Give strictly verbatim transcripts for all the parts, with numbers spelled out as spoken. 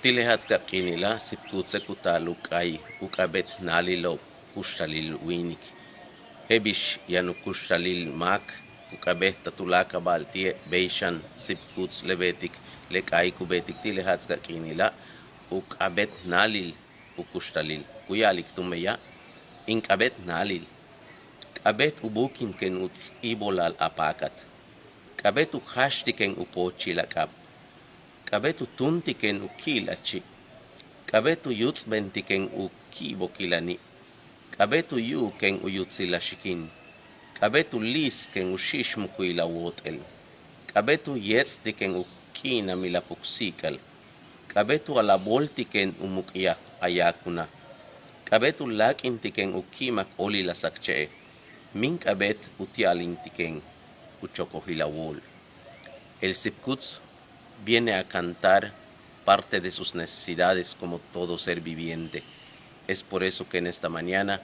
Ti' le ja'atskab k'iinila' sipkuts ku taal u k'ay u k'a'abéet na'alilo'ob kuxtalil wíinik. Je'el bix yaan u kuxtalil máak ku k'a'abéet tuláakal ba'al ti'e', bey xan sipkuts le beetik le k'aay ku beetik ti' le ja'atskab k'iinila' u k'a'abéet na'alil u kuxtalil. Ku ya'alik túun beya': In k'a'abéet na'alil, k'a'abéet u búukintiken u ts'íibolal a paakat, k'a'abéet u jáaxtiken u poochil a k'ab, k'a'abéet u túuntiken u ki'il a chi', k'a'abéet u yúuts'bentiken u ki'ibokil a ni', k'a'abéet u yu'uken u yutsil a xikin, k'a'abéet u líi'sken u xíixmukuil a woot'el, k'a'abéet u yéets'tiken u k'i'inamil a puksi'ik'al, k'a'abéet u alabooltiken u muk'yaj a yaakuna', k'a'abéet u láak'intiken u ki'imak óolil a sakche'e', míin k'a'abéet u ti'alintiken u chokojil a wóol. El sipkuts viene a cantar parte de sus necesidades como todo ser viviente. Es por eso que en esta mañana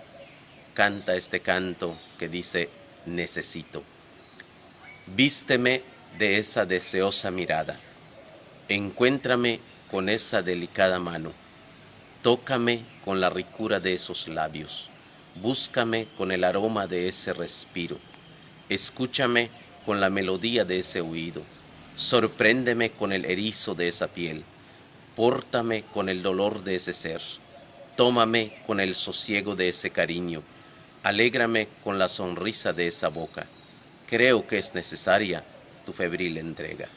canta este canto que dice: Necesito. Vísteme de esa deseosa mirada. Encuéntrame con esa delicada mano. Tócame con la ricura de esos labios. Búscame con el aroma de ese respiro. Escúchame con la melodía de ese oído. Sorpréndeme con el erizo de esa piel. Pórtame con el dolor de ese ser. Tómame con el sosiego de ese cariño. Alégrame con la sonrisa de esa boca. Creo que es necesaria tu febril entrega.